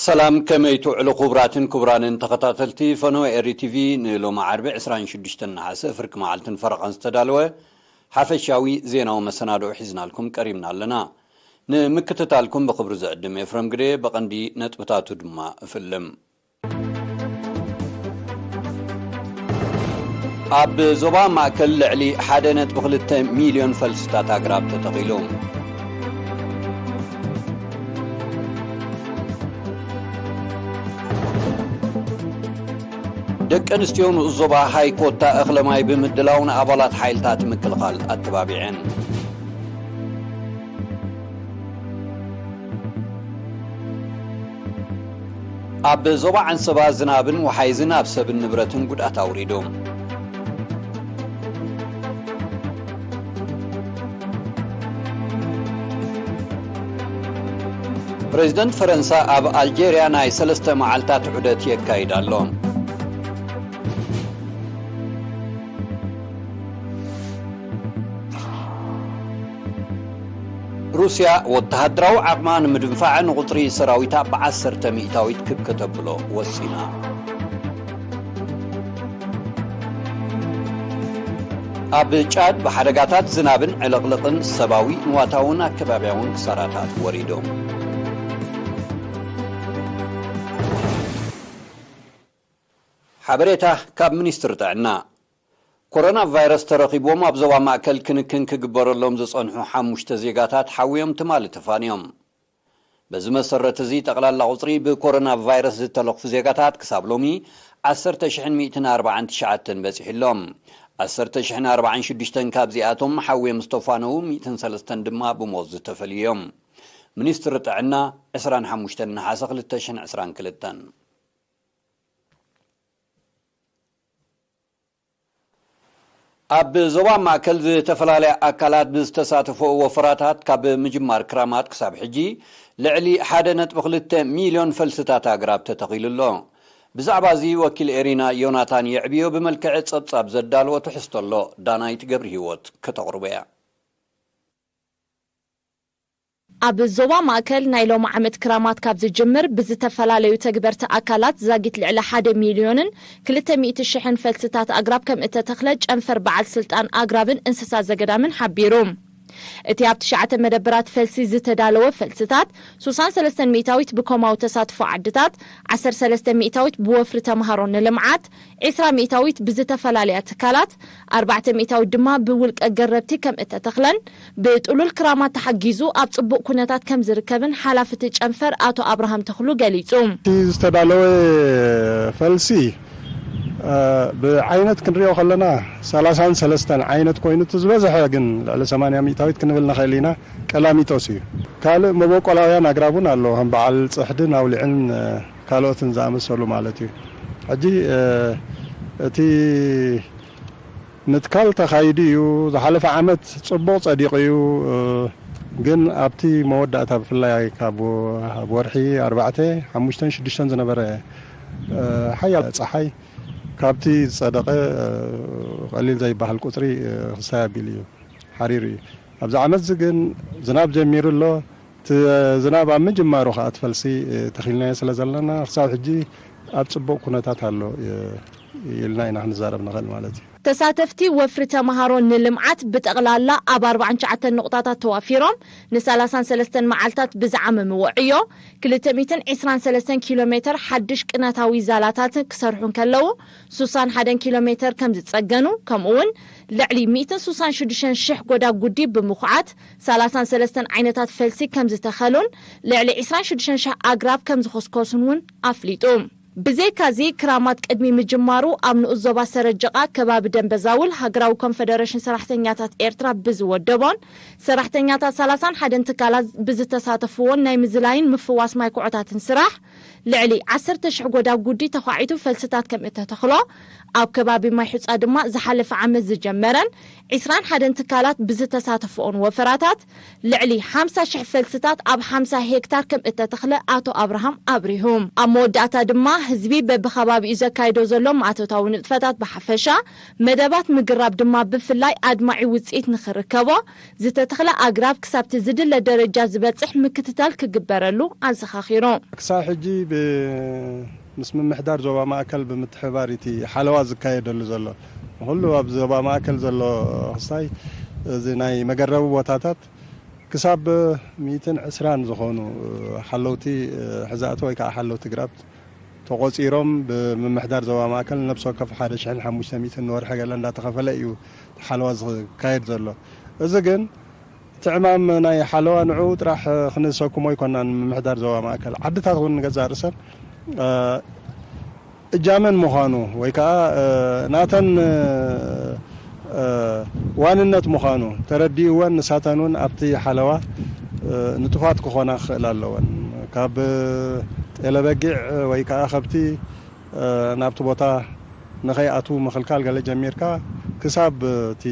ሰላም፣ ከመይ ትውዕሉ ክቡራትን ክቡራንን ተኸታተልቲ ፈነወ ኤሪ ቲቪ? ንሎሚ ዓርቢ ዕስራን ሽዱሽተን ነሓሰ ፍርቂ መዓልትን ፈረቓን ዝተዳለወ ሓፈሻዊ ዜናዊ መሰናድኦ ሒዝናልኩም ቀሪብና ኣለና። ንምክትታልኩም ብኽብሪ ዝዕድም ኤፍረም ግደ፣ ብቐንዲ ነጥብታቱ ድማ እፍልም። ኣብ ዞባ ማእከል ልዕሊ ሓደ ነጥቢ ክልተ ሚልዮን ፈልስታት ኣግራብ ተተኺሉ። ደቂ ኣንስትዮ ንኡስ ዞባ ሃይኮታ እኽለ ማይ ብምድላው ንኣባላት ሓይልታት ምክልኻል ኣተባቢዐን። ኣብ ዞባ ዓንሰባ ዝናብን ወሓይዝን ኣብ ሰብን ንብረትን ጉድኣት ኣውሪዱ። ፕሬዚደንት ፈረንሳ ኣብ ኣልጄርያ ናይ ሰለስተ መዓልታት ዑደት የካይድ ኣሎ። ሩስያ ወተሃደራዊ ዓቕማ ንምድንፋዕ ንቑጽሪ ሰራዊታ ብዓሰርተ ሚእታዊት ክብ ከተብሎ ወሲና። ኣብ ጫድ ብሓደጋታት ዝናብን ዕልቕልቕን ሰባዊ፣ ንዋታውን ኣከባብያውን ክሳራታት ወሪዶም። ሓበሬታ ካብ ሚኒስትሪ ጥዕና። ኮሮና ቫይረስ ተረኺብዎም ኣብ ዞባ ማእከል ክንክን ክግበረሎም ዝጸንሑ ሓሙሽተ ዜጋታት ሓውዮም ትማሊ ተፋንዮም። በዚ መሰረት እዚ፣ ጠቕላላ ቁጽሪ ብኮሮና ቫይረስ ዝተለኽፉ ዜጋታት ክሳብ ሎሚ ዓሰርተ ሽሕን ሚእትን ኣርባዓን ትሽዓተን በጺሑ ኣሎ። ዓሰርተ ሽሕን ኣርባዓን ሽዱሽተን ካብዚኣቶም ሓውዮም ዝተፋነዉ፣ ሚእትን ሰለስተን ድማ ብሞት ዝተፈልዩ እዮም። ሚኒስትሪ ጥዕና፣ ዕስራን ሓሙሽተን ነሓሰ ክልተ ሽሕን ዕስራን ክልተን። ኣብ ዞባ ማእከል ዝተፈላለያ ኣካላት ብዝተሳተፎ ወፈራታት፣ ካብ ምጅማር ክራማት ክሳብ ሕጂ ልዕሊ ሓደ ነጥቢ ክልተ ሚልዮን ፈልስታት ኣግራብ ተተኺሉ ኣሎ። ብዛዕባ እዚ ወኪል ኤሪና ዮናታን የዕብዮ ብመልክዕ ጸብጻብ ዘዳለወ ትሕዝቶ ኣሎ። ዳናይት ገብረ ህይወት ከተቕርቦ እያ። ኣብ ዞባ ማእከል ናይ ሎሚ ዓመት ክራማት ካብ ዝጅምር፣ ብዝተፈላለዩ ተግበርቲ ኣካላት ዛጊት ልዕሊ ሓደ ሚልዮንን ክልተ ሚእቲ ሽሕን ፈልስታት ኣግራብ ከም እተተኽለ ጨንፈር በዓል ስልጣን ኣግራብን እንስሳ ዘገዳምን ሓቢሩ። እቲ ኣብ ትሽዓተ መደበራት ፈልሲ ዝተዳለወ ፈልስታት፣ ሱሳን ሰለስተን ሚእታዊት ብኮማዊ ተሳትፎ ዓድታት፣ ዓሰርተ ሰለስተ ሚእታዊት ብወፍሪ ተምሃሮ ንልምዓት፣ ዒስራ ሚእታዊት ብዝተፈላለያ ትካላት፣ ኣርባዕተ ሚእታዊት ድማ ብውልቀ ገረብቲ ከም እተተኽለን፣ ብጥሉል ክራማት ተሓጊዙ ኣብ ጽቡቕ ኩነታት ከም ዝርከብን ሓላፊ እቲ ጨንፈር ኣቶ ኣብርሃም ተኽሉ ገሊጹ። እቲ ዝተዳለወ ፈልሲ፣ እ፣ ብዓይነት ክንሪኦ ከለና ሰላሳን ሰለስተን ዓይነት ኮይኑ፣ እቲ ዝበዝሐ ግን ልዕሊ ሰማንያ ሚእታዊት ክንብል ንኽእል ኢና፣ ቀላሚጦስ እዩ። ካልእ መበቆላውያን ኣግራብ እውን ኣሎ፣ ከም በዓል ጽሕድን ኣውሊዕን፣ እ፣ ካልኦትን ዝኣመሰሉ ማለት እዩ። ሕጂ፣ እ፣ እቲ ምትካል ተኻይዱ እዩ። ዝሓለፈ ዓመት ጽቡቕ ጸዲቑ እዩ። እ፣ ግን ኣብቲ መወዳእታ፣ ብፍላይ ካብ፣ ኣብ ወርሒ ኣርባዕተ፣ ሓሙሽተን ሽዱሽተን ዝነበረ፣ እ፣ ሓያል ጸሓይ፣ ካብቲ ዝጸደቐ፣ እ፣ ቀሊል ዘይበሃል ቁጽሪ፣ እ፣ ክሳይ ኣቢሉ እዩ፣ ሓሪሩ እዩ። ኣብዚ ዓመት እዚ ግን ዝናብ ጀሚሩ ኣሎ። እቲ ዝናብ ኣብ ምጅማሩ ከኣ፣ እቲ ፈልሲ፣ እ፣ ተኺልናዮ ስለ ዘለና፣ ክሳብ ሕጂ ኣብ ጽቡቕ ኩነታት ኣሎ፣ እ፣ ኢልና ኢና ክንዛረብ ንኽእል ማለት እዩ። ተሳተፍቲ ወፍሪ ተምሃሮ ንልምዓት ብጠቕላላ ኣብ ኣርባዓን ትሽዓተን ንቑጣታት ተዋፊሮም፣ ንሰላሳን ሰለስተን መዓልታት ብዝዓመምዎ ዕዮ፣ ክልተ ሚእትን ዕስራን ሰለስተን ኪሎ ሜተር ሓድሽ ቅነታዊ ዛላታት ክሰርሑ እንከለዉ፣ ሱሳን ሓደን ኪሎ ሜተር ከም ዝጸገኑ፣ ከምኡ እውን ልዕሊ ሚእትን ሱሳን ሽዱሽተን ሽሕ ጎዳጉዲ ብምኹዓት፣ ሰላሳን ሰለስተን ዓይነታት ፈልሲ ከም ዝተኸሉን፣ ልዕሊ ዕስራን ሽዱሽተን ሽሕ ኣግራብ ከም ዝኸስከሱን እውን ኣፍሊጡ። ብዘይካዚ፣ ክራማት ቅድሚ ምጅማሩ ኣብ ንኡስ ዞባ ሰረጀቓ ከባቢ ደንበዛውል ሃገራዊ ኮንፈደረሽን ሰራሕተኛታት ኤርትራ ብዝወደቦን ሰራሕተኛታት ሰላሳን ሓደን ትካላት ብዝተሳተፍዎን ናይ ምዝላይን ምፍዋስ ማይ ኩዖታትን ስራሕ ልዕሊ ዓሰርተ ሽሕ ጎዳጉዲ ተዃዒቱ ፈልስታት ከም እተተኽሎ፣ ኣብ ከባቢ ማይ ሑጻ ድማ ዝሓለፈ ዓመት ዝጀመረን ዕስራን ሓደን ትካላት ብዝተሳተፍኦን ወፈራታት ልዕሊ ሓምሳ ሽሕ ፈልስታት ኣብ ሓምሳ ሄክታር ከም እተተኽለ ኣቶ ኣብርሃም ኣብሪሁ። ኣብ መወዳእታ ድማ ህዝቢ በብኸባቢኡ ዘካይዶ ዘሎ ማእቶታዊ ንጥፈታት ብሓፈሻ፣ መደባት ምግራብ ድማ ብፍላይ ኣድማዒ ውጽኢት ንኽርከቦ፣ ዝተተኽለ ኣግራብ ክሳብቲ ዝድለ ደረጃ ዝበጽሕ ምክትታል ክግበረሉ ኣዘኻኺሩ። ክሳብ ሕጂ ብ-፣ ምስ ምምሕዳር ዞባ ማእከል ብምትሕባር እቲ ሓለዋ ዝካየደሉ ዘሎ፣ ንኹሉ ኣብ ዞባ ማእከል ዘሎ ክስታይ፣ እዚ ናይ መገረቢ ቦታታት ክሳብ ሚእትን ዕስራን ዝኾኑ ሓለውቲ ሕዛእቲ ወይ ከዓ ሓለውቲ ግራብት ተቖጺሮም ብምምሕዳር ዞባ ማእከል ነብሲ ወከፍ ሓደ ሽሕን ሓሙሽተ ሚእትን ንወርሒ ገለ እንዳተኸፈለ እዩ ሓለዋ ዝካየድ ዘሎ። እዚ ግን እቲ ዕማም ናይ ሓለዋ ንዕኡ ጥራሕ ክንሰኩሞ ኣይኮናን። ምምሕዳር ዞባ ማእከል ዓድታት እውን ንገዛእ ርእሰን፣ እ፣ እጃመን ምዃኑ ወይ ከዓ፣ እ፣ ናተን፣ እ፣ ዋንነት ምዃኑ ተረዲእወን ንሳተን እውን ኣብቲ ሓለዋ፣ እ፣ ንጡፋት ክኾና ክኽእላ ኣለወን። ካብ ጤለ በጊዕ ወይ ከዓ ከብቲ፣ እ፣ ናብቲ ቦታ ንኸይኣትዉ ምኽልካል ገለ ጀሚርካ ክሳብ እቲ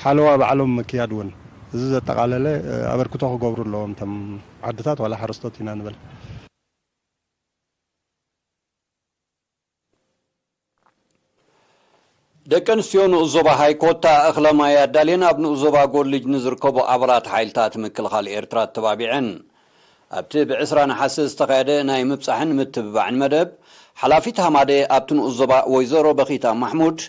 ሓለዋ ባዕሎም ምክያድ እውን እዚ ዘጠቓለለ፣ እ፣ ኣበርክቶ ክገብሩ ኣለዎም እቶም ዓድታት ዋላ ሓረስቶት ኢና ንበል። ደቂ ኣንስትዮ ንኡስ ዞባ ሃይኮታ እኽለ ማይ ኣዳልየን ኣብ ንኡስ ዞባ ጎልጅ ንዝርከቡ ኣባላት ሓይልታት ምክልኻል ኤርትራ ኣተባቢዐን። ኣብቲ ብ ዕስራ ነሓሰ ዝተኻየደ ናይ ምብጻሕን ምትብባዕን መደብ፣ ሓላፊት ሃማደ ኣብቲ ንኡስ ዞባ ወይዘሮ በኺታ ማሕሙድ፣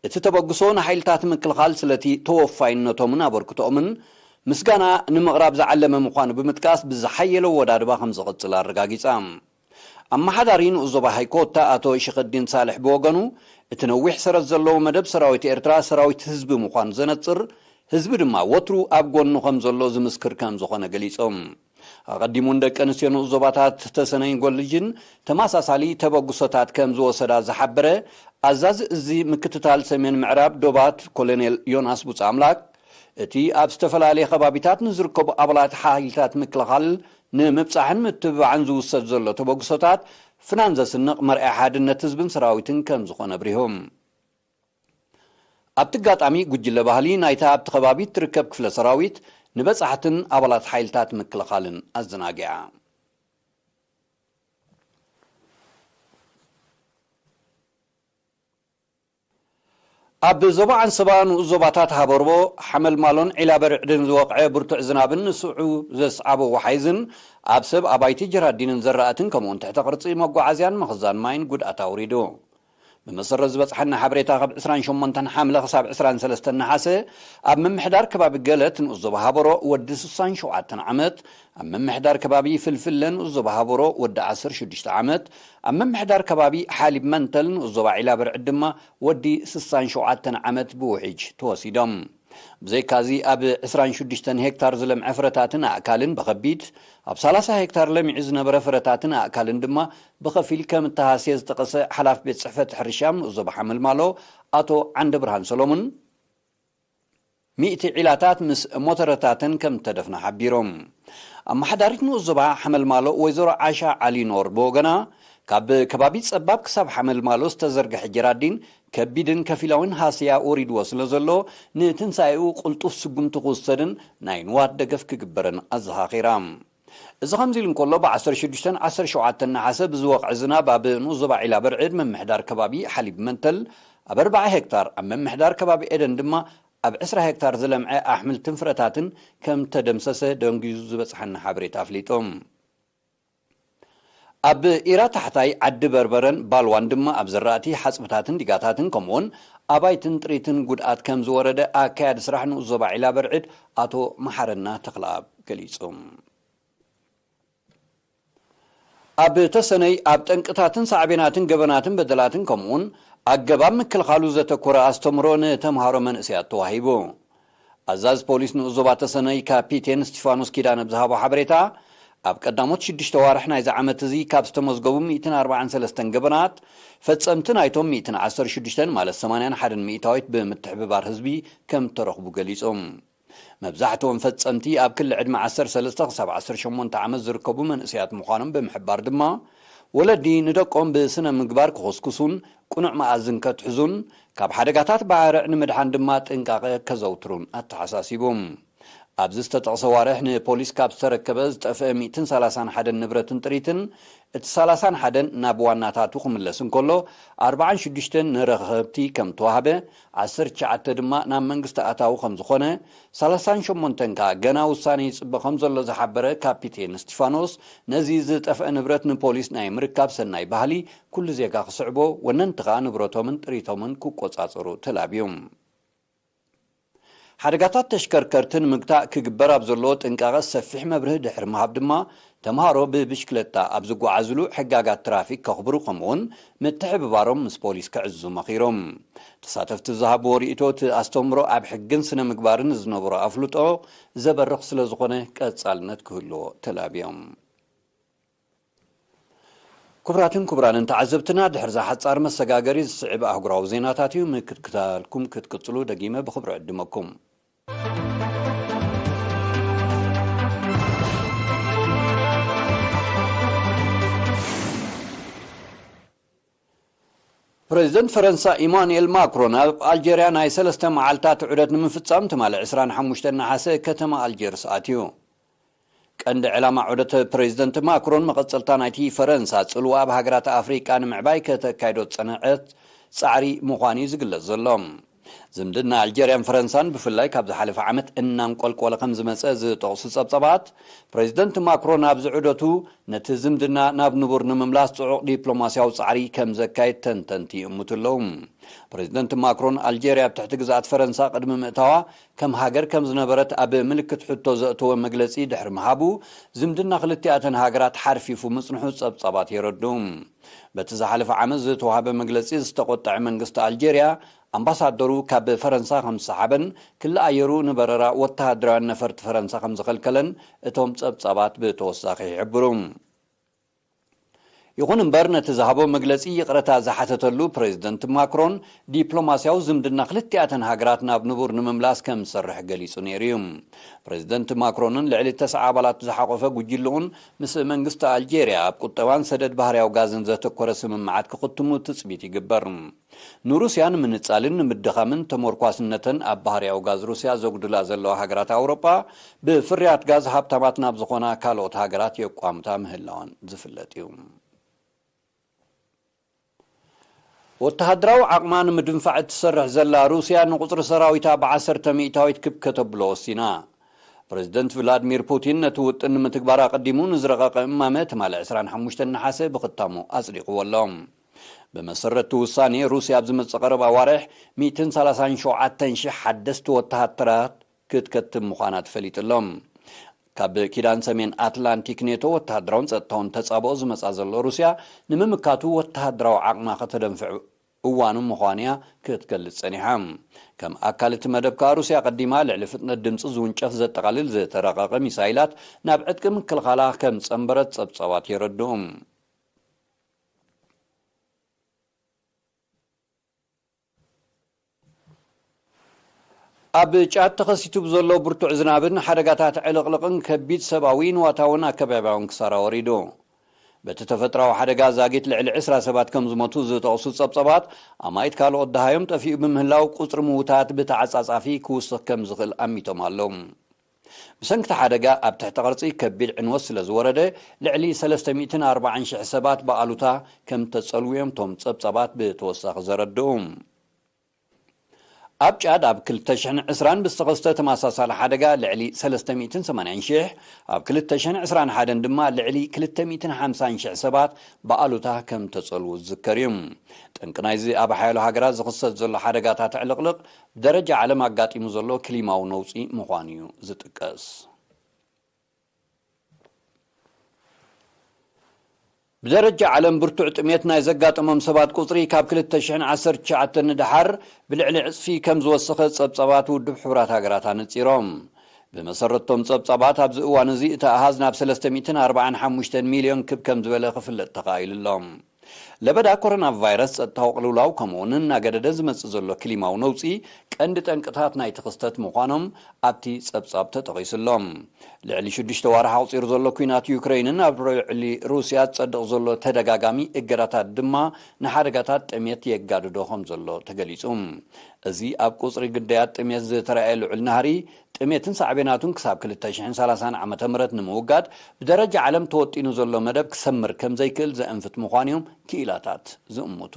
እቲ ተበግሶ ንሓይልታት ምክልኻል ስለቲ ተወፋይነቶምን ኣበርክቶኦምን ምስጋና ንምቕራብ ዝዓለመ ምዃኑ ብምጥቃስ፣ ብዝሓየለ ወዳድባ ከም ዝቕጽል ኣረጋጊጻ። ኣመሓዳሪ ንኡስ ዞባ ሃይኮታ ኣቶ ሽኸዲን ሳልሕ ብወገኑ፣ እቲ ነዊሕ ሰረት ዘለዎ መደብ ሰራዊት ኤርትራ ሰራዊት ህዝቢ ምዃኑ ዘነጽር፣ ህዝቢ ድማ ወትሩ ኣብ ጎኑ ከም ዘሎ ዝምስክር ከም ዝኾነ ገሊጾም። ኣቐዲሙ ንደቂ ኣንስትዮ ንኡስ ዞባታት ተሰነይን ጎልጅን ተመሳሳሊ ተበግሶታት ከም ዝወሰዳ ዝሓበረ ኣዛዚ እዚ ምክትታል ሰሜን ምዕራብ ዶባት ኮሎኔል ዮናስ ቡጻ ኣምላክ፣ እቲ ኣብ ዝተፈላለየ ከባቢታት ንዝርከቡ ኣባላት ሓይልታት ምክልኻል ንምብጻሕን ምትብባዕን ዝውሰድ ዘሎ ተበግሶታት ፍናን ዘስንቕ መርኣያ ሓድነት ህዝብን ሰራዊትን ከም ዝኾነ ኣብሪሆም። ኣብቲ ኣጋጣሚ ጉጅለ ባህሊ ናይታ ኣብቲ ከባቢ እትርከብ ክፍለ ሰራዊት ንበጻሕትን ኣባላት ሓይልታት ምክልኻልን ኣዘናጊዓ። ኣብ ዞባ ዓንሰባ ንኡስ ዞባታት ሃበርቦ፣ ሓመልማሎን ዒላ በርዕድን ዝወቕዐ ብርቱዕ ዝናብን ንስዑ ዘስዓቦ ወሓይዝን ኣብ ሰብ ኣባይቲ ጀራዲንን ዘራእትን ከምኡውን ትሕተ ቅርጺ መጓዓዝያን ምኽዛን ማይን ጉድኣት ኣውሪዱ። ብመሰረት ዝበጽሓና ሓበሬታ፣ ካብ ዕስራን ሸሞንተን ሓምለ ክሳብ ዕስራን ሰለስተን ነሓሰ ኣብ ምምሕዳር ከባቢ ገለት ንኡስ ዞባ ሃበሮ ወዲ ስሳን ሸውዓተን ዓመት፣ ኣብ ምምሕዳር ከባቢ ፍልፍለ ንኡስ ዞባ ሃበሮ ወዲ ዓሰርተ ሽዱሽተ ዓመት፣ ኣብ ምምሕዳር ከባቢ ሓሊብ መንተል ንኡስ ዞባ ዒላ በርዕድ ድማ ወዲ ስሳን ሸውዓተን ዓመት ብውሕጅ ተወሲዶም። ብዘይካዚ ኣብ ዕስራን ሽዱሽተን ሄክታር ዝለምዐ ፍረታትን ኣእካልን ብኸቢድ፣ ኣብ ሰላሳ ሄክታር ለሚዑ ዝነበረ ፍረታትን ኣእካልን ድማ ብኸፊል ከም እተሃስየ ዝጠቐሰ ሓላፊ ቤት ጽሕፈት ሕርሻ ንኡስ ዞባ ሓመልማሎ ኣቶ ዓንደብርሃን ሰሎሙን፣ ሚእቲ ዒላታት ምስ ሞተረታተን ከም እተደፍና ሓቢሮም። ኣመሓዳሪት ንኡስ ዞባ ሓመልማሎ ወይዘሮ ዓሻ ዓሊ ኖር ብወገና፣ ካብ ከባቢ ጸባብ ክሳብ ሓመልማሎ ዝተዘርግሐ ጀራዲን ከቢድን ከፊላዊን ሃስያ ወሪድዎ ስለ ዘሎ፣ ንትንሳኤኡ ቅልጡፍ ስጉምቲ ክውሰድን ናይ ንዋት ደገፍ ክግበርን ኣዘኻኺራ። እዚ ከምዚ ኢሉ እንከሎ፣ ብ ዓሰርተ ሽዱሽተን ዓሰርተ ሸውዓተን ነሓሰ ብዝወቕዐ ዝናብ ኣብ ንኡስ ዞባ ዒላ በርዕድ ምምሕዳር ከባቢ ሓሊብ መንተል ኣብ ኣርባዓ ሄክታር፣ ኣብ ምምሕዳር ከባቢ ኤደን ድማ ኣብ ዕስራ ሄክታር ዝለምዐ ኣሕምልትን ፍረታትን ከም ተደምሰሰ ደንጊዙ ዝበጽሓና ሓበሬታ ኣፍሊጡ። ኣብ ኢራ ታሕታይ ዓዲ በርበረን ባልዋን ድማ ኣብ ዘራእቲ ሓጽብታትን ዲጋታትን ከምኡውን ኣባይትን ጥሪትን ጉድኣት ከም ዝወረደ ኣካያዲ ስራሕ ንኡስ ዞባ ዒላ በርዕድ ኣቶ መሓረና ተኽለኣብ ገሊጹ። ኣብ ተሰነይ ኣብ ጠንቅታትን ሳዕቤናትን ገበናትን በደላትን ከምኡውን ኣገባብ ምክልኻሉ ዘተኮረ ኣስተምሮ ንተምሃሮ መንእሰያት ተዋሂቡ። ኣዛዝ ፖሊስ ንኡስ ዞባ ተሰነይ ካፒቴን እስቲፋኖስ ኪዳነ ብዝሃቦ ሓበሬታ፣ ኣብ ቀዳሞት ሽዱሽተ ዋርሕ ናይዚ ዓመት እዚ ካብ ዝተመዝገቡ ሚእትን ኣርባዓን ሰለስተን ገበናት፣ ፈጸምቲ ናይቶም ሚእትን ዓሰርተ ሽዱሽተን ማለት ሰማንያን ሓደን ሚእታዊት ብምትሕብባር ህዝቢ ከም እተረኽቡ ገሊጹ። መብዛሕትኦም ፈጸምቲ ኣብ ክሊ ዕድመ ዓሰርተ ሰለስተ ክሳብ ዓሰርተ ሸሞንተ ዓመት ዝርከቡ መንእሰያት ምዃኖም ብምሕባር ድማ፣ ወለዲ ንደቆም ብስነ ምግባር ክኹስኩሱን ቅኑዕ መኣዝን ከትሕዙን፣ ካብ ሓደጋታት ባርዕ ንምድሓን ድማ ጥንቃቐ ከዘውትሩን ኣተሓሳሲቡ። ኣብዚ ዝተጠቕሰ ዋርሕ ንፖሊስ ካብ ዝተረከበ ዝጠፍአ ሚእትን ሰላሳን ሓደን ንብረትን ጥሪትን፣ እቲ ሰላሳን ሓደን ናብ ዋናታቱ ክምለስ እንከሎ፣ ኣርባዓን ሽዱሽተን ንረኸብቲ ከም ተዋህበ፣ ዓሰርተ ትሽዓተ ድማ ናብ መንግስቲ ኣታዊ ከም ዝኾነ፣ ሰላሳን ሸሞንተን ከኣ ገና ውሳነ ይጽበ ከም ዘሎ ዝሓበረ ካፒቴን እስቲፋኖስ፣ ነዚ ዝጠፍአ ንብረት ንፖሊስ ናይ ምርካብ ሰናይ ባህሊ ኩሉ ዜጋ ክስዕቦ፣ ወነንቲ ከኣ ንብረቶምን ጥሪቶምን ክቆጻጸሩ ተላብዩ። ሓደጋታት ተሽከርከርቲ ንምግታእ ክግበር ኣብ ዘለዎ ጥንቃቐ ሰፊሕ መብርሂ ድሕሪ ምሃብ ድማ፣ ተምሃሮ ብብሽክለታ ኣብ ዝጓዓዝሉ ሕጋጋት ትራፊክ ከኽብሩ፣ ከምኡውን ምትሕብባሮም ምስ ፖሊስ ክዕዝዙ መኺሮም። ተሳተፍቲ ዝሃብዎ ርእይቶ፣ እቲ ኣስተምህሮ ኣብ ሕግን ስነ ምግባርን ዝነበሮ ኣፍልጦ ዘበርኽ ስለ ዝኾነ ቀጻልነት ክህልዎ ተላብዮም። ክቡራትን ክቡራንን ተዓዘብትና፣ ድሕሪ እዛ ሓጻር መሰጋገሪ ዝስዕብ ኣህጉራዊ ዜናታት እዩ። ምክትታልኩም ክትቅጽሉ ደጊመ ብኽብሪ ዕድመኩም። ፕሬዚደንት ፈረንሳ ኢማኑኤል ማክሮን ኣብ ኣልጀርያ ናይ ሰለስተ መዓልታት ዑደት ንምፍጻም ትማሊ ዕስራን ሓሙሽተን ነሓሰ ከተማ ኣልጀርስ ኣትዩ። ቀንዲ ዕላማ ዑደት ፕሬዚደንት ማክሮን መቐጸልታ ናይቲ ፈረንሳ ጽልዋ ኣብ ሃገራት ኣፍሪቃ ንምዕባይ ከተካይዶ ዝጸንዐት ጻዕሪ ምዃኑ እዩ ዝግለጽ ዘሎ። ዝምድና ኣልጀርያን ፈረንሳን ብፍላይ ካብ ዝሓለፈ ዓመት እናንቆልቆለ ከም ዝመጸ ዝጠቕሱ ጸብጸባት፣ ፕሬዚደንት ማክሮን ኣብዚ ዑደቱ ነቲ ዝምድና ናብ ንቡር ንምምላስ ጽዑቕ ዲፕሎማስያዊ ጻዕሪ ከም ዘካየድ ተንተንቲ ይእምቱ ኣለዉ። ፕሬዚደንት ማክሮን ኣልጀርያ ኣብ ትሕቲ ግዝኣት ፈረንሳ ቅድሚ ምእታዋ ከም ሃገር ከም ዝነበረት ኣብ ምልክት ሕቶ ዘእተወ መግለጺ ድሕሪ ምሃቡ፣ ዝምድና ክልቲኣተን ሃገራት ሓርፊፉ ምጽንሑ ጸብጻባት የረድኡ። በቲ ዝሓለፈ ዓመት ዝተዋህበ መግለጺ ዝተቖጠዐ መንግስቲ ኣልጀርያ፣ ኣምባሳደሩ ካብ ፈረንሳ ከም ዝሰሓበን ክሊ ኣየሩ ንበረራ ወተሃደራውያን ነፈርቲ ፈረንሳ ከም ዝኸልከለን እቶም ጸብጻባት ብተወሳኺ ይሕብሩ። ይኹን እምበር፣ ነቲ ዝሃቦ መግለጺ ይቕረታ ዝሓተተሉ ፕሬዚደንት ማክሮን፣ ዲፕሎማስያዊ ዝምድና ክልቲኣተን ሃገራት ናብ ንቡር ንምምላስ ከም ዝሰርሕ ገሊጹ ነይሩ እዩ። ፕሬዚደንት ማክሮንን ልዕሊ ተስዓ ኣባላት ዝሓቖፈ ጉጅልኡን ምስ መንግስቲ ኣልጄርያ ኣብ ቁጠባን ሰደድ ባህርያዊ ጋዝን ዘተኮረ ስምምዓት ክኽትሙ ትጽቢት ይግበር። ንሩስያ ንምንጻልን ንምድኻምን ተመርኳስነተን ኣብ ባህርያዊ ጋዝ ሩስያ ዘጉድላ ዘለዋ ሃገራት ኣውሮጳ፣ ብፍርያት ጋዝ ሃብታማት ናብ ዝኾና ካልኦት ሃገራት የቋምታ ምህላወን ዝፍለጥ እዩ። ወተሃደራዊ ዓቕማ ንምድንፋዕ እትሰርሕ ዘላ ሩስያ ንቁጽሪ ሰራዊታ ብዓሰርተ ሚእታዊት ክብ ከተብሎ ወሲና። ፕሬዚደንት ቭላድሚር ፑቲን ነቲ ውጥን ንምትግባር ኣቐዲሙ ንዝረቐቐ እማመ ትማሊ ዕስራን ሓሙሽተን ነሓሰ ብኽታሙ ኣጽዲቕዎ ኣሎ። ብመሰረት እቲ ውሳኔ፣ ሩስያ ኣብ ዝመጽእ ቀረባ ኣዋርሕ ሚእትን ሰላሳን ሸውዓተን ሽሕ ሓደስቲ ወተሃደራት ክትከትብ ምዃና ተፈሊጡ ኣሎ። ካብ ኪዳን ሰሜን ኣትላንቲክ ኔቶ ወተሃደራውን ጸጥታውን ተጻብኦ ዝመጻ ዘሎ ሩስያ፣ ንምምካቱ ወተሃደራዊ ዓቕማ ከተደንፍዕ እዋኑ ምዃኑ እያ ክትገልጽ ጸኒሓ። ከም ኣካል እቲ መደብ ከኣ፣ ሩስያ ቀዲማ ልዕሊ ፍጥነት ድምጺ ዝውንጨፍ ዘጠቓልል ዝተረቐቐ ሚሳይላት ናብ ዕጥቂ ምክልኻላ ከም ጸንበረት ጸብጻባት የረድኡ። ኣብ ጫድ ተኸሲቱ ብዘሎ ብርቱዕ ዝናብን ሓደጋታት ዕልቕልቕን ከቢድ ሰብኣዊ፣ ንዋታውን ኣከባብያውን ክሳራ ወሪዱ። በቲ ተፈጥራዊ ሓደጋ ዛጊት ልዕሊ ዕስራ ሰባት ከም ዝሞቱ ዝጠቕሱ ጸብጸባት፣ ኣማኢት ካልኦት ደሃዮም ጠፊኡ ብምህላው፣ ቁጽሪ ምዉታት ብተዓጻጻፊ ክውስኽ ከም ዝኽእል ኣሚቶም ኣለዉ። ብሰንኪ እቲ ሓደጋ ኣብ ትሕቲ ቅርጺ ከቢድ ዕንወት ስለ ዝወረደ፣ ልዕሊ ሰለስተ ሚእትን ኣርባዓን ሽሕ ሰባት ብኣሉታ ከም ተጸልውዮም እቶም ጸብጸባት ብተወሳኺ ዘረድኡ። ኣብ ጫድ ኣብ ክልተ ሽሕን ዕስራን ብዝተኸስተ ተመሳሳሊ ሓደጋ ልዕሊ ሰለስተ ሚእትን ሰማንያን ሽሕ፣ ኣብ ክልተ ሽሕን ዕስራን ሓደን ድማ ልዕሊ ክልተ ሚእትን ሓምሳን ሽሕ ሰባት ብኣሉታ ከም ተጸልዉ ዝዝከር እዩ። ጠንቂ ናይዚ ኣብ ሓያሎ ሃገራት ዝኽሰት ዘሎ ሓደጋታት ዕልቕልቕ፣ ብደረጃ ዓለም ኣጋጢሙ ዘሎ ክሊማዊ ነውጺ ምዃኑ እዩ ዝጥቀስ። ብደረጃ ዓለም ብርቱዕ ጥሜት ናይ ዘጋጠሞም ሰባት ቁጽሪ ካብ ክልተ ሽሕን ዓሰርተ ትሽዓተን ንደሓር ብልዕሊ ዕጽፊ ከም ዝወሰኸ ጸብጻባት ውድብ ሕቡራት ሃገራት ኣነጺሮም። ብመሰረቶም ጸብጻባት፣ ኣብዚ እዋን እዚ እቲ ኣሃዝ ናብ ሰለስተ ሚእትን ኣርባዓን ሓሙሽተን ሚልዮን ክብ ከም ዝበለ ክፍለጥ ተኻኢሉ ኣሎ። ለበዳ ኮሮና ቫይረስ፣ ጸጥታዊ ቅልውላው፣ ከምኡ'ውን እናገደደ ዝመጽእ ዘሎ ክሊማዊ ነውጺ ቀንዲ ጠንቅታት ናይቲ ክስተት ምዃኖም ኣብቲ ጸብጻብ ተጠቒሱ ኣሎ። ልዕሊ ሽዱሽተ ዋርሕ ኣቑጺሩ ዘሎ ኲናት ዩክረይንን ኣብ ልዕሊ ሩስያ ዝጸድቕ ዘሎ ተደጋጋሚ እገዳታት ድማ ንሓደጋታት ጥሜት የጋድዶ ከም ዘሎ ተገሊጹ። እዚ ኣብ ቁጽሪ ግዳያት ጥሜት ዝተራእየ ልዑል ናህሪ፣ ጥሜትን ሳዕቤናቱን ክሳብ ክልተ ሽሕን ሰላሳን ዓመተ ምህረት ንምውጋድ ብደረጃ ዓለም ተወጢኑ ዘሎ መደብ ክሰምር ከም ዘይክእል ዘእንፍት ምዃኑ እዮም ክኢላታት ዝእምቱ።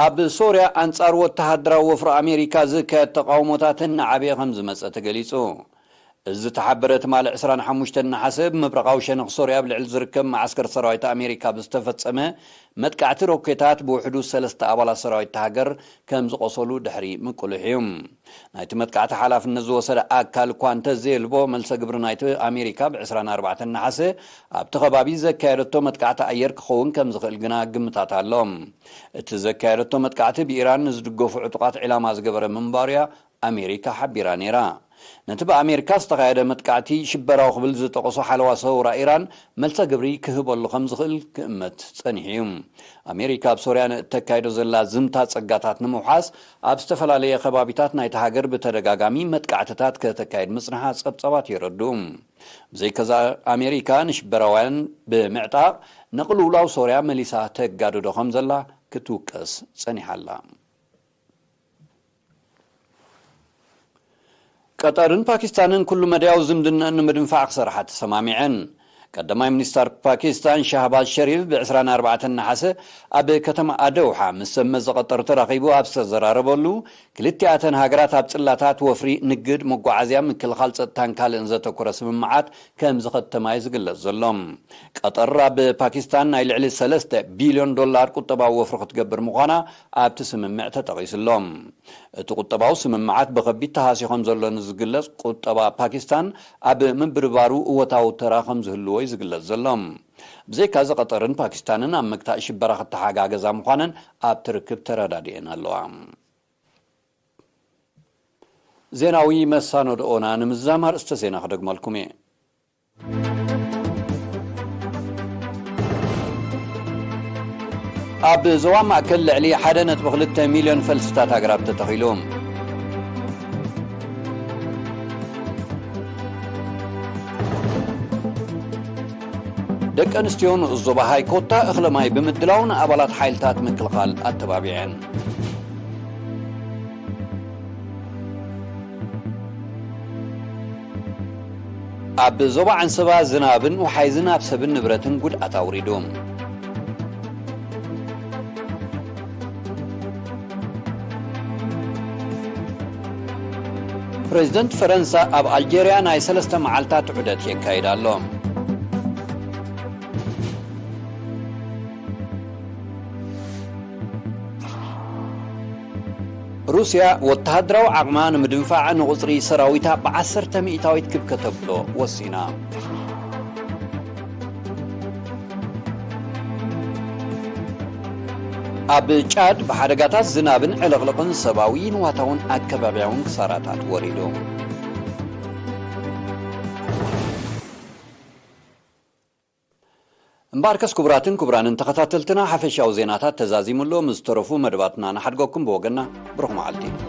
ኣብ ሶርያ ኣንጻር ወተሃደራዊ ወፍሪ ኣሜሪካ ዝካየድ ተቓውሞታት እናዓበየ ከም ዝመጸ ተገሊጹ። እዚ ዝተሓበረ ትማሊ ዕስራን ሓሙሽተን ነሓሰ ብምብራቓዊ ሸነኽ ሶርያ ኣብ ልዕሊ ዝርከብ መዓስከር ሰራዊት ኣሜሪካ ብዝተፈጸመ መጥቃዕቲ ሮኬታት ብውሕዱ ሰለስተ ኣባላት ሰራዊት እታ ሃገር ከም ዝቖሰሉ ድሕሪ ምቁልሕ እዩ። ናይቲ መጥቃዕቲ ሓላፍነት ዝወሰደ ኣካል እኳ እንተዘየልቦ፣ መልሰ ግብሪ ናይቲ ኣሜሪካ ብ ዕስራን ኣርባዕተን ነሓሰ ኣብቲ ከባቢ ዘካየደቶ መጥቃዕቲ ኣየር ክኸውን ከም ዝኽእል ግና ግምታት ኣሎ። እቲ ዘካየደቶ መጥቃዕቲ ብኢራን ንዝድገፉ ዕጡቓት ዒላማ ዝገበረ ምንባሩያ ኣሜሪካ ሓቢራ ነይራ። ነቲ ብኣሜሪካ ዝተኻየደ መጥቃዕቲ ሽበራዊ ክብል ዝጠቐሶ ሓለዋ ሰውራ ኢራን መልሰ ግብሪ ክህበሉ ከም ዝኽእል ክእመት ጸኒሑ እዩ። ኣሜሪካ ኣብ ሶርያ ንእተካይዶ ዘላ ዝምታ ጸጋታት ንምውሓስ ኣብ ዝተፈላለየ ከባቢታት ናይቲ ሃገር ብተደጋጋሚ መጥቃዕትታት ከተካይድ ምጽንሓ ጸብጻባት የረድኡ። ብዘይከዛ ኣሜሪካ ንሽበራውያን ብምዕጣቕ ንቕልውላው ሶርያ መሊሳ ተጋድዶ ከም ዘላ ክትውቀስ ጸኒሓ ኣላ። ቀጠርን ፓኪስታንን ኩሉ መዳያዊ ዝምድናኣን ንምድንፋዕ ክሰርሓ ተሰማሚዐን። ቀዳማይ ሚኒስተር ፓኪስታን ሻህባዝ ሸሪፍ ብ ዕስራን ኣርባዕተን ነሓሰ ኣብ ከተማ ኣደውሓ ምስ ሰብ መዚ ቀጠር ተራኺቡ ኣብ ዝተዘራረበሉ፣ ክልቲኣተን ሃገራት ኣብ ጽላታት ወፍሪ፣ ንግድ፣ መጓዓዝያ፣ ምክልኻል፣ ጸጥታን ካልእን ዘተኮረ ስምምዓት ከም ዝኸተማ እዩ ዝግለጽ ዘሎ። ቀጠር ኣብ ፓኪስታን ናይ ልዕሊ ሰለስተ ቢልዮን ዶላር ቁጠባዊ ወፍሪ ክትገብር ምዃና ኣብቲ ስምምዕ ተጠቒሱ ኣሎ። እቲ ቁጠባዊ ስምምዓት ብኸቢድ ተሃስዩ ከም ዘሎ ንዝግለጽ ቁጠባ ፓኪስታን ኣብ ምብርባሩ እወታዊ ተራ ከም ዝህልዎ እዩ ዝግለጽ ዘሎ። ብዘይካዚ ቀጠርን ፓኪስታንን ኣብ ምግታእ ሽበራ ክተሓጋገዛ ምዃነን ኣብቲ ርክብ ተረዳዲኤን ኣለዋ። ዜናዊ መሳኖድኦና ንምዝዛም ኣርእስተ ዜና ክደግመልኩም እየ። ኣብ ዞባ ማእከል ልዕሊ ሓደ ነጥቢ ክልተ ሚልዮን ፈልስታት ኣግራብ ተተኺሉ። ደቂ ኣንስትዮ ንኡስ ዞባ ሃይኮታ እኽለ ማይ ብምድላው ንኣባላት ሓይልታት ምክልኻል ኣተባቢዐን። ኣብ ዞባ ዓንሰባ ዝናብን ወሓይዝን ኣብ ሰብን ንብረትን ጉድኣት ኣውሪዱ። ፕሬዝደንት ፈረንሳ ኣብ ኣልጀርያ ናይ ሰለስተ መዓልታት ዑደት የካይድ ኣሎ። ሩስያ ወተሃደራዊ ዓቕማ ንምድንፋዕ ንቑጽሪ ሰራዊታ ብዓሰርተ ሚእታዊት ክብ ከተብሎ ወሲና። ኣብ ጫድ ብሓደጋታት ዝናብን ዕልቕልቕን ሰብኣዊ፣ ንዋታውን ኣከባብያውን ክሳራታት ወሪዱ። እምበኣርከስ ክቡራትን ክቡራንን ተኸታተልትና፣ ሓፈሻዊ ዜናታት ተዛዚሙ ኣሎ። ምስ ዝተረፉ መደባትና ንሓድገኩም። ብወገንና ብሩኽ መዓልቲ።